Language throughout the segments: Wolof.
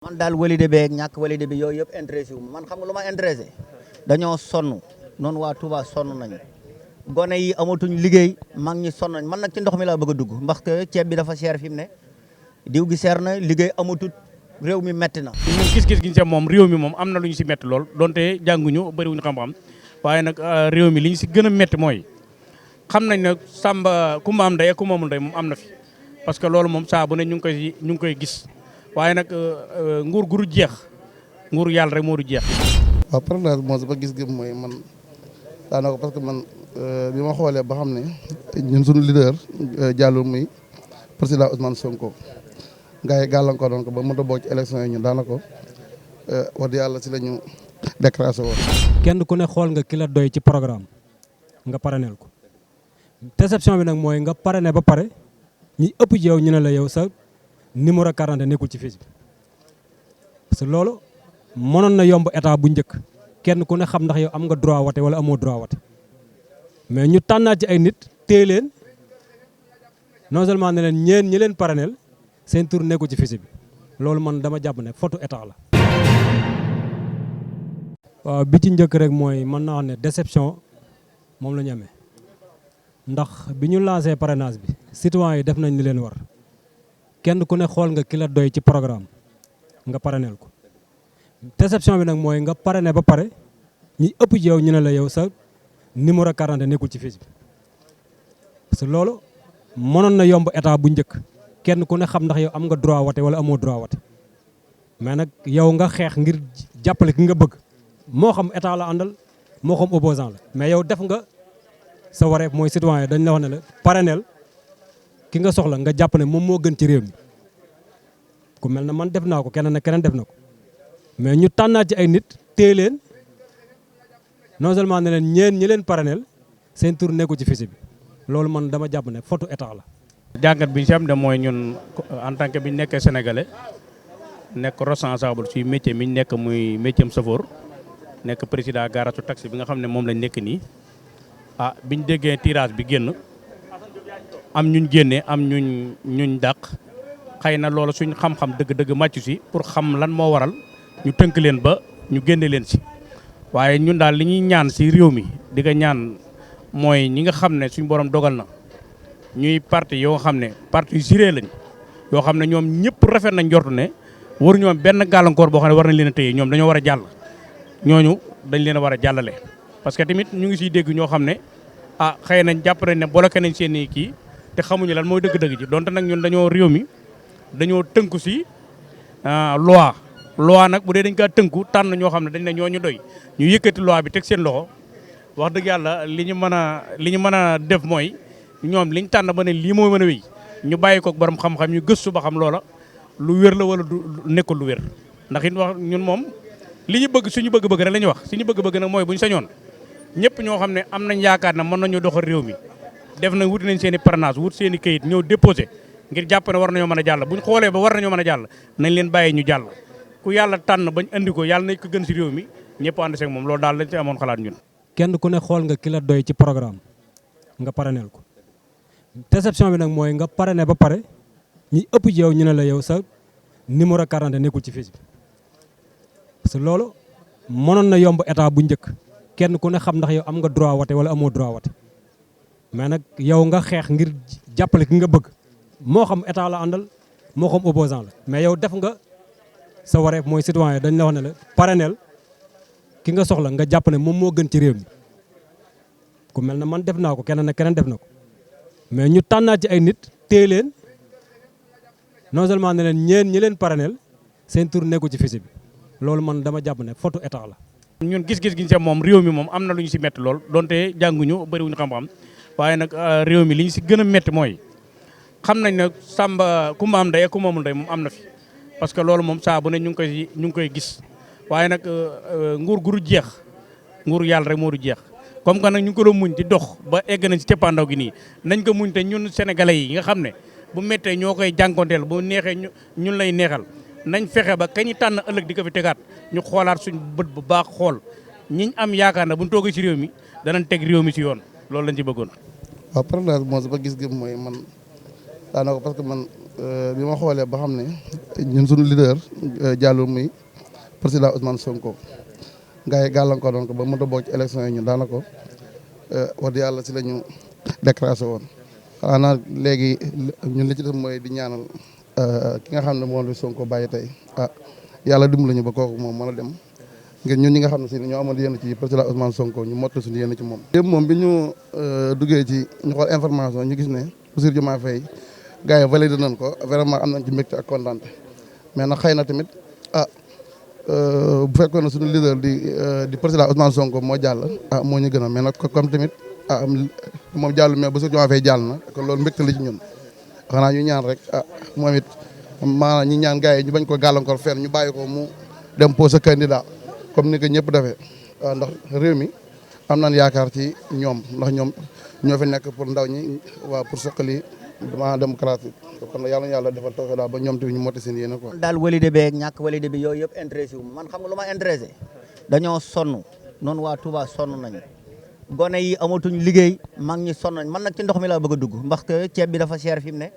man daal walide beeg ñàkk walide bi yooyu yëpp intéressé wu man xam nga lu ma intéressé dañoo sonn noonu waa Touba sonn nañu gone yi amatuñ liggéey mag ñi sonn nañ man nag ci ndox mi laa bëgg a dugg parce que ceeb bi dafa cher fi mu ne diw gi seer na liggéey amatut réew mi metti na. ñun gis-gis gi ñu si moom réew mi moom am na lu ñu si metti lool donte jànguñu bëriwuñu xam-xam waaye nag réew mi li ñu si gën a metti mooy xam nañ ne Samba ku ma am ndey ak ku ma amul ndey moom am na fi parce que loolu moom saa bu ne ñu ngi koy gis waaye nag nguur gu du jeex nguur yàlla rek moo du jeex. waaw parrainage moo ba gis-gis mooy man daanaka parce que man bi ma xoolee ba xam ne ñun suñu leader jàllul muy président Ousmane Sonko gars yi gàllankoor doon ko ba mënut a bokk ci élection yi ñun daanaka wax dëgg yàlla si la ñu déclaré woon. kenn ku ne xool nga ki la doy ci programme nga parrainel ko déception bi nag mooy nga parrainé ba pare ñi ëpp ci yow ñu ne la yow sa numéro 40 nekkul ci fiche bi parce que loolu mënoon na yomb état bu njëkk kenn ku ne xam ndax yow am nga droit wate wala amoo droit wate mais ñu tànnaat ci ay nit téye leen non seulement ne leen ñi leen parrainel seen tur nekkul ci fiche bi loolu man dama jàpp ne photo état la. waaw bi ci njëkk rek mooy mën naa wax ne déception moom la ñu amee ndax bi ñu lancé parrainage bi citoyen yi def nañ li leen war kenn ku ne xool nga ki la doy ci programme nga parrainel ko déception bi nag mooy nga parrainé ba pare ñi ëpp ci yow ñu ne la yow sa numéro 40 nekkul ci fiche bi parce que loolu mënoon na yomb état bu njëkk kenn ku ne xam ndax yow am nga droit wate wala amoo droit wate mais nag yow nga xeex ngir jàppale ki nga bëgg moo xam état la àndal moo xam opposant la mais yow def nga sa wareef mooy citoyen dañ la wax ne la parrainel ki nga soxla nga jàpp ne moom moo gën ci réew mi ku mel ne man def naa ko keneen ak keneen def na ko mais ñu tànnaat ci ay nit téye leen non seulement ne leen ñi leen parrainel seen tur nekkul ci fiche bi loolu man dama jàpp ne photo état la. jàngat bi ñu si am de mooy ñun en tant que bi ñu nekkee sénégalais nekk responsable suy métier mi ñu nekk muy métier am chauffeur nekk président garage taxi bi nga xam ne moom lañ nekk nii biñ déggee tirage bi génn am ñuñ génnee am ñuñ dàq xëy na loolu suñ xam-xam dëgg-dëgg màccu si pour xam lan moo waral ñu tënk leen ba ñu génne leen si waaye ñun daal li ñuy ñaan si réew mi di ko ñaan mooy ñi nga xam ne suñ borom dogal na ñuy parti yoo xam ne parti yu siree lañ yoo xam ne ñoom ñëpp rafet nañ njortu ne waru ñoom benn gàllankoor boo xam ne war nañ leen a téye ñoom dañoo war a jàll ñooñu dañ leen a war a jàllale parce que tamit ñu ngi siy dégg ñoo xam ne xëy nañ jàpp nañ ne bloqué nañ seen i kii te xamuñu lan mooy dëgg-dëgg ji donte nag ñun dañoo réew mi dañoo tënku si loi nag bu dee dañ kaa tënku tànn ñoo xam ne dañ ne ñoo ñu doy ñu yëkkati loi bi teg seen loxo wax dëgg yàlla li ñu mën a def mooy ñoom liñ tànn ba ne lii moo mën a wéy ñu bàyyi ko borom xam-xam ñu gëstu ba xam loola lu wér la wala du nekkul lu wér ndax it wax ñun moom li ñu bëgg suñu bëgg-bëgg rek la ñuy wax suñu bëgg-bëgg nag mooy bu ñu sañoon ñëpp ñoo xam ne am nañ yaakaar ne mën nañu doxal réew mi def na wuti nañ seen i parrainage wut seen i kayit ñëw déposé ngir jàpp ne war nañoo mën a jàll bu ñu xoolee ba war nañoo mën a jàll nañ leen bàyyi ñu jàll ku yàlla tànn bañ andi ko yàlla nañ ko gën si réew mi ñëpp ànd seeg moom loolu daal lañ ci amoon xalaat ñun. kenn ku ne xool nga ki la doy ci programme nga parrainel ko déception bi nag mooy nga parrainé ba pare ñi ëpp ci yow ñu ne la yow sa numéro 40 nekkul ci fiche bi parce que loolu mënoon na yomb état bu njëkk kenn ku ne xam ndax yow am nga droit wate wala amoo droit wate mais nag yow nga xeex ngir jàppale ki nga bëgg moo xam état la àndal moo xam opposant la mais yow def nga sa wareef mooy citoyen dañ la wax ne la parrainel ki nga soxla nga jàpp ne moom moo gën ci réew mi ku mel ne man def naa ko keneen ak keneen def na ko mais ñu tànnaat ci ay nit téye leen non seulement ne leen ñi leen parrainel seen tur nekkul ci fiche bi loolu man dama jàpp ne photo état la. ñun gis-gis gi ñu si moom réew mi moom am na lu ñu si metti lool donte jànguñu bëriwuñu xam-xam waaye nag réew mi li ñu si gën a metti mooy xam nañ ne Samba ku ma am ndey ak ku ma amul ndey moom am na fi parce que loolu moom saa bu ne ñu ngi koy gis waaye nag nguur gu du jeex nguur yàlla rek moo du jeex comme que nag ñu ngi ko doon muñ di dox ba egg nañ si cappaandaw gi nii nañ ko muñ te ñun sénégalais yi nga xam ne bu méttee ñoo koy jànkonteel bu neexee ñun lay neexal nañ fexe ba kañu tànn ëllëg di ko fi tegaat ñu xoolaat suñ bët bu baax xool ñiñ am yaakaar na bu ñu toogee ci réew mi danañ teg réew mi ci yoon loolu lañ ci bëggoon. waaw parrainage moo ba gis-gis mooy man daanaka parce que man bi ma xoolee ba xam ne ñun suñu leader jàllul muy président Ousmane Sonko gars yi gàllankoor doon ko ba mënut a bokk ci élection yi ñun daanaka wax dëgg yàlla si la ñu déclassé woon. xanaa léegi ñun li ci def mooy di ñaanal ki nga xam ne moom la Sonko bàyyi tey yàlla dimbali ñu ba kooku moom mën a dem ngir ñun ñi nga xam ne si ñoo amoon yéen ci président Ousmane Sonko ñu mottali suñu yéen ci moom. démb moom bi ñu duggee ci ñu xool information ñu gis ne Bassirou Diomaye Faye gars yi validé nañ ko vraiment am nañ ci mbégte ak kontaan mais nag xëy na tamit bu fekkoon ne suñu leader di président Ousmane Sonko moo jàll moo ñu gën a mais nag comme tamit moom jàll mais Bassirou Diomaye Faye jàll na kon loolu mbégte la ci ñun xanaa ñu ñaan rek moom it maanaam ñu ñaan gars yi ñu bañ ko gàllankoor fenn ñu bàyyi ko mu dem posé candidat comme ni ko ñëpp defee ndax réew mi am nañ yaakaar ci ñoom ndax ñoom ñoo fi nekk pour ndaw ñi waa pour suqali démocratique kon yàlla na yàlla defal tawfeex daal ba ñoom tamit ñu motti seen yéene quoi. daal validé beeg ñàkk validé bi yooyu yëpp intéressé wu man xam nga lu ma intéressé dañoo sonn noonu waa Touba sonn nañu gone yi amatuñ liggéey mag ñi sonn nañ man nag ci ndox mi laa bëgg a dugg ndax que ceeb bi dafa cher fi mu ne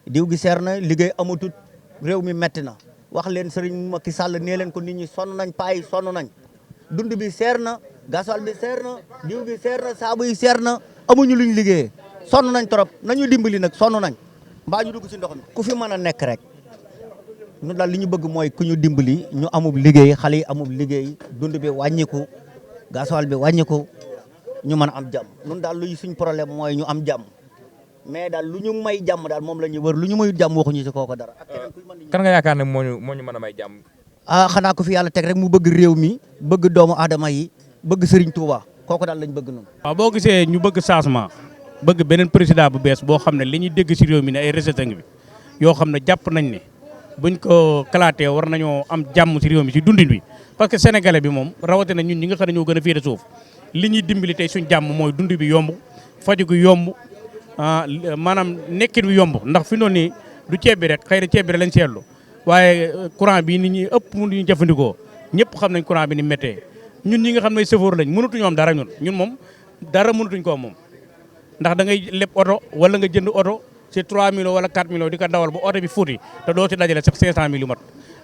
diw gi seer na liggéey amatut réew mi metti na wax leen Serigne Macky Sall nee leen ko nit ñi sonn nañ paa yi sonn nañ dund bi seer na gasoil bi seer na diw gi seer na saabu yi seer na amuñu luñ liggéeyee sonn nañ trop nañu dimbali nag sonn nañ mbaa ñu dugg ci ndox mi ku fi mën a nekk rek ñu daal li ñu bëgg mooy ku ñu dimbali ñu amub liggéey xale yi amub liggéey dund bi wàññiku gasoil bi wàññiku ñu mën a am jàmm ñun daal luy suñ problème mooy ñu am jàmm mais daal lu ñu may jàmm daal moom la ñuy wër lu ñu may jàmm waxuñu ci kooku dara. kan nga yaakaar ne moo ñu mën a may jàmm. xanaa ko fi yàlla teg rek mu bëgg réew mi bëgg doomu aadama yi bëgg Serigne Touba kooku daal lañ bëgg noonu. waaw boo gisee ñu bëgg changement bëgg beneen président bu bees boo xam ne li ñuy dégg si réew mi ne ay recette ngi bi yoo xam ne jàpp nañ ne buñ ko kalaatee war nañoo am jàmm si réew mi si dundin bi parce que sénégalais bi moom rawatina ñun ñi nga xam ne ñoo gën a féete suuf li ñuy dimbali tey suñ jàmm mooy dund bi yomb faju gi yomb maanaam nekkin bi yomb ndax fi noonu nii du ceeb bi rek xëy na ceeb bi rek lañ seetlu waaye courant bi nit ñi ëpp mu ñu jëfandikoo ñëpp xam nañ courant bi ni méttee ñun ñi nga xam ne chauffeur lañ mënatuñu am dara ñun moom dara mënatuñ koo moom ndax da ngay leb oto wala nga jënd oto ci 3 millions wala 4 millions di ko dawal ba oto bi fuuti te doo ci dajale sax 500 000 yu mat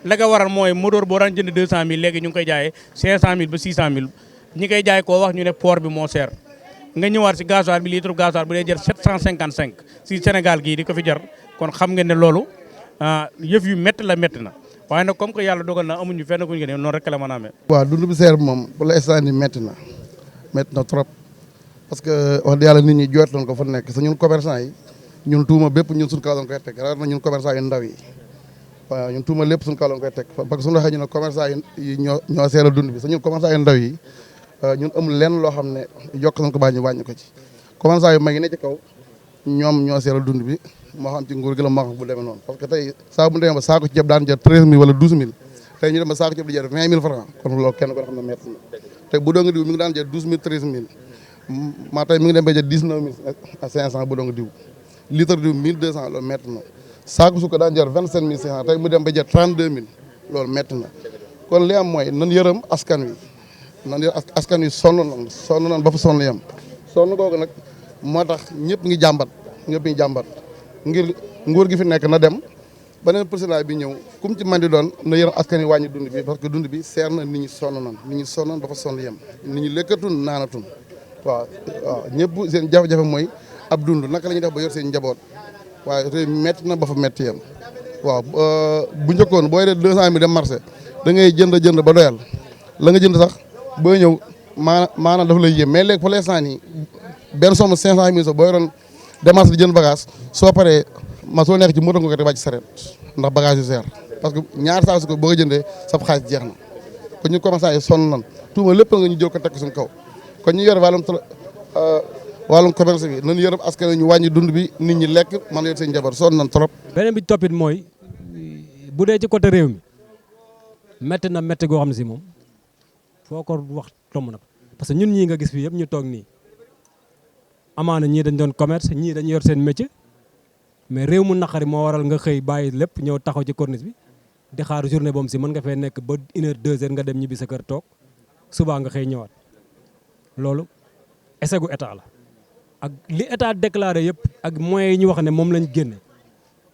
la nga waral mooy moteur boo daan jënd 200 000 léegi ñu ngi koy jaayee 500 000 ba 600 000 ñi koy jaay koo wax ñu ne port bi moo seer nga ñëwaat si gasoil bi litre gasoil bu dee jar 755 si Sénégal gii di ko fi jar kon xam ngeen ne loolu yëf yu métti la métti na waaye nag comme que yàlla dogal na amuñu fenn ku ñu ne noonu rek la mën a amee. waaw dund bi seer moom pour l'instant nii métti na trop parce que wax dëgg yàlla nit ñi jooytoon ko fa nekk sa ñun commerçant yi ñun tuuma bépp ñun suñu kaw lañ koy teg rawat na ñun commerçant yu ndaw yi waaw ñun tuuma lépp suñu kaw lañ koy teg parce que suñu waxee ñu ne commerçant yi ñoo seeral dund bi sa ñun commerçant yu ndaw yi ñun amul lenn loo xam ne yokk nañ ko baa ñu wàññi ko ci commerçant yu mag yi ne ci kaw ñoom ñoo seeral dund bi moo xam ci nguur gi la moo xam bu demee noonu parce que tey saa bu demee ba saako ceeb daan jar 13 000 wala 12 000 tey ñu dem ba saako ceeb di jar 20 000 francs kon loolu kenn ko xam ne métti na tey bu doon nga diw mi ngi daan jar 12 000 13 000 maa tey mi ngi dem ba jar 19 500 bu doon nga diw litre diw 1200 loolu métti na saako suukar daan jar 25 500 tey mu dem ba jar 32 000 loolu métti na kon li am mooy nan yërëm askan wi nan yërëm askan wi sonn nan ba fa sonn yem sonn googu nag moo tax ñëpp ngi jàmbat ngir nguur gi fi nekk na dem beneen président bi ñëw kum ci man di doon na yërëm askan wi wàññi dund bi parce que dund bi seer na nit ñi sonn nan ba fa sonn yem nit ñi lekkatun naanatun waaw ñëpp seen jafe-jafe mooy ab dund naka la ñuy def ba yor seen njaboot waaye réew métti na ba fa métti yem waaw bu njëkkoon booy dee 200 000 dem marché da ngay jënd ba doyal la nga jënd sax booy ñëw maanaam dafa lay yëm mais léegi pour l'instant nii benn somme 500 000 sax boo yoroon démarche di jënd bagage soo paree soo nekk ci moto nga ko te wàcc sareet ndax bagage yu seer parce que ñaar saa su ko boo ko jëndee sab xaalis jeex na kon ñu commerçant yi sonn nan tuuma lépp nga ñu jël ko teg suñu kaw kon ñu yor wàllum commerce bi nañu yërëm askan wi ñu wàññi dund bi nit ñi lekk man yor seen njaboot sonn nan trop. beneen bi toppit mooy bu dee ci côté réew mi métti na métti goo xam ne si moom foo ko wax tomb na parce que ñun ñii nga gis fii yëpp ñu toog nii amaana ñii dañ doon commerce ñii dañu yor seen métier mais réew mu naqari moo waral nga xëy bàyyi lépp ñëw taxaw ci corniche bi di xaar journée boobu si mën nga fee nekk ba 1 heure 2 heures nga dem ñibbi sa kër toog subaa nga xëy ñëwaat loolu échec gu état la ak li état déclaré yëpp ak moyens yi ñu wax ne moom lañ génne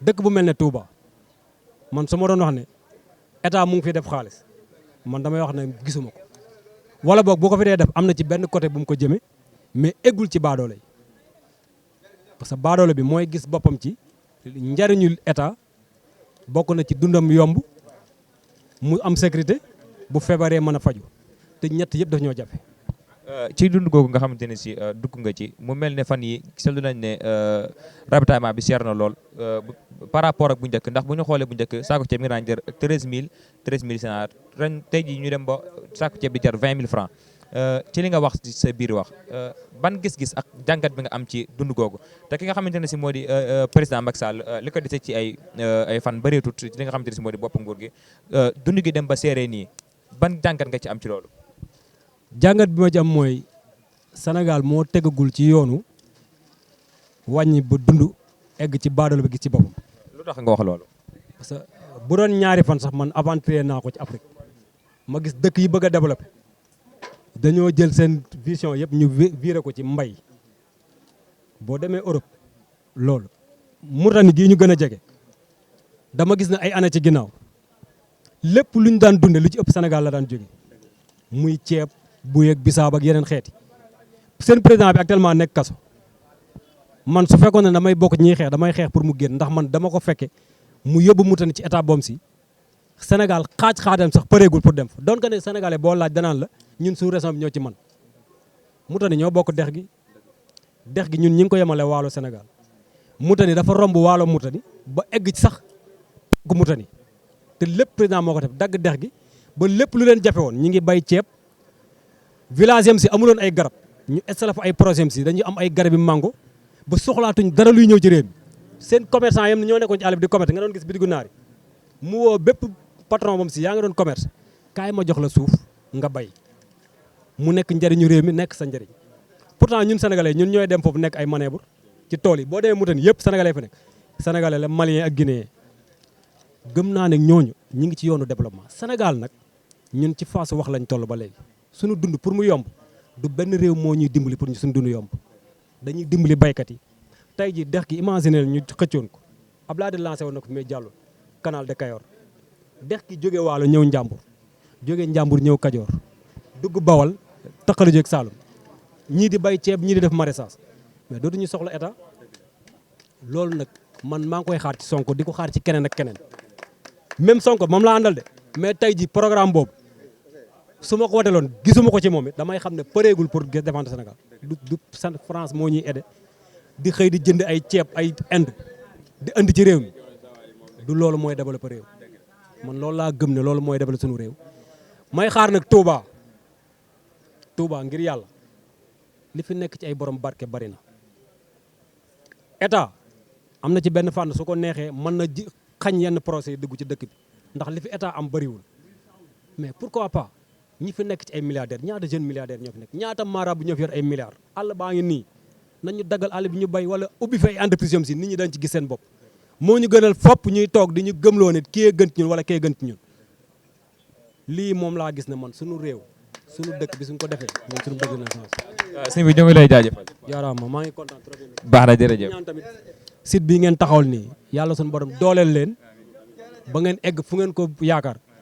dëkk bu mel ne Touba man su ma doon wax ne état mu ngi fi def xaalis man damay wax ne gisuma ko wala boog bu ko fi dee def am na ci benn côté bu mu ko jëmee mais eggul ci baadoole yi parce que baadoole bi mooy gis boppam ci njariñul état bokk na ci dundam yomb mu am sécurité bu feebaree mën a faju te ñett yëpp daf ñoo jafe. ci dund googu nga xamante ne si dugg nga ci mu mel ne fan yi seetlu nañ ne ravitaillement bi seer na lool par rapport ak bu njëkk ndax bu ñu xoolee bu njëkk saako ceeb mi ngi daan jar 13000 ren tey jii ñu dem ba saako ceeb di jar 20000 francs ci li nga wax ci sa biir wax ban gis-gis ak jàngat bi nga am ci dund googu te ki nga xamante ne si moo di président Macky Sall li ko dese ci ay fan bëreetut ci li nga xamante ne si moo di bopp nguur gi dund gi dem ba seeree nii ban jàngat nga ci am ci loolu. jàngat bi ma ci am mooy Sénégal moo tegagul ci yoonu wàññi ba dund egg ci baadoolo bi gis ci boppam. lu tax nga wax loolu. parce que bu doon ñaari fan sax man aventuré naa ko ci Afrique ma gis dëkk yi bëgg a développé dañoo jël seen vision yëpp ñu viré ko ci mbay. boo demee Europe loolu Mauritanie gii ñu gën a jege dama gis ne ay année ci ginnaaw lépp lu ñu daan dunde lu ci ëpp Sénégal la daan jóge muy ceeb bu yeeg bisaab ak yeneen xeeti seen président bi actuellement nekk kaso man su fekkoon ne damay bokk ñiy xeex damay xeex pour mu génn ndax man dama ko fekke mu yóbbu Mauritanie ci état boom si Sénégal xaajam sax pareegul pour dem fa donc ne Sénégalais boo laaj danaan la ñun sous région bi ñoo ci man Mauritanie ñoo bokk dex gi ñun ñi ngi ko yemale waalo Sénégal Mauritanie dafa romb waalo Mauritanie ba egg ci sax gu Mauritanie te lépp président moo ko def dagg dex gi ba lépp lu leen jafe woon ñi ngi bay ceeb village yam si amuloon ay garab ñu installé fa ay projet si dañuy am ay garab yi mango ba soxlaatuñ dara luy ñëw ci réew mi seen commerçant yam ñoo nekkoon ci àll bi di commerce nga doon gis bitigu naari mu woo bépp patron bam si yaa nga doon commerce kaay ma jox la suuf nga bay mu nekk njëriñu réew mi nekk sa njëriñ pourtant ñun sénégalais ñun ñooy dem foofu nekk ay manœuvre ci tool yi boo demee Mauritanie yëpp sénégalais fa nekk sénégalais la malien ak guinéen gëm naa ne ñooñu ñi ngi ci yoonu développement Sénégal nag ñun ci phase wax lañ toll ba léegi suñu dund pour mu yomb du benn réew moo ñuy dimbali pour ñu suñu dund yomb dañuy dimbali baykat yi tey ji dex gi imaginer ñu xëccoon ko Abdoulaye de lancé woon na ko fi may jàllul canal de Kayor dex gi jóge waalo ñëw Njàmbur jóge Njàmbur ñëw Kajoor dugg Bawal taqalu jóg Saalum ñii di bay ceeb ñii di def maraîchage mais dootuñu soxla état loolu nag man maa ngi koy xaar ci Sonko di ko xaar ci keneen ak keneen même Sonko moom laa àndal de mais tey ji programme boobu su ma ko woteeloon gisuma ko ci moom it damay xam ne pareegul pour défendre Sénégal du France moo ñuy aidé di xëy di jënd ay ceeb ay Inde di andi ci réew mi du loolu mooy développé réew man loolu laa gëm ne loolu mooy développé suñu réew may xaar nag Touba ngir yàlla li fi nekk ci ay borom barke bari na état am na ci benn fànn su ko neexee mën na ji xañ yenn procès yi dugg ci dëkk bi ndax li fi état am bariwul mais pourquoi pas ñi fi nekk ci ay milliardaires ñaata jeunes milliardaires ñoo fi nekk ñaata marabu ñoo fi yor ay milliards àll baa ngi nii nañu daggal àll bi ñu bay wala ubbi fi ay entreprise yom si nit ñi dañ ci gis seen bopp moo ñu gënal fopp ñuy toog di ñu gëmloo ne kii gën ci ñun wala kii gën ci ñun lii moom laa gis ne man suñu réew suñu dëkk bi suñ ko defee ñun suñu bëgg na chance. sëñ bi ñoo ngi lay jaajëfal. jaaraama maa ngi kontaan trop. baax na jërëjëf ñaan tamit site bii ngeen taxawal nii yàlla suñu borom dooleel leen ba ngeen egg fu ngeen ko yaakaar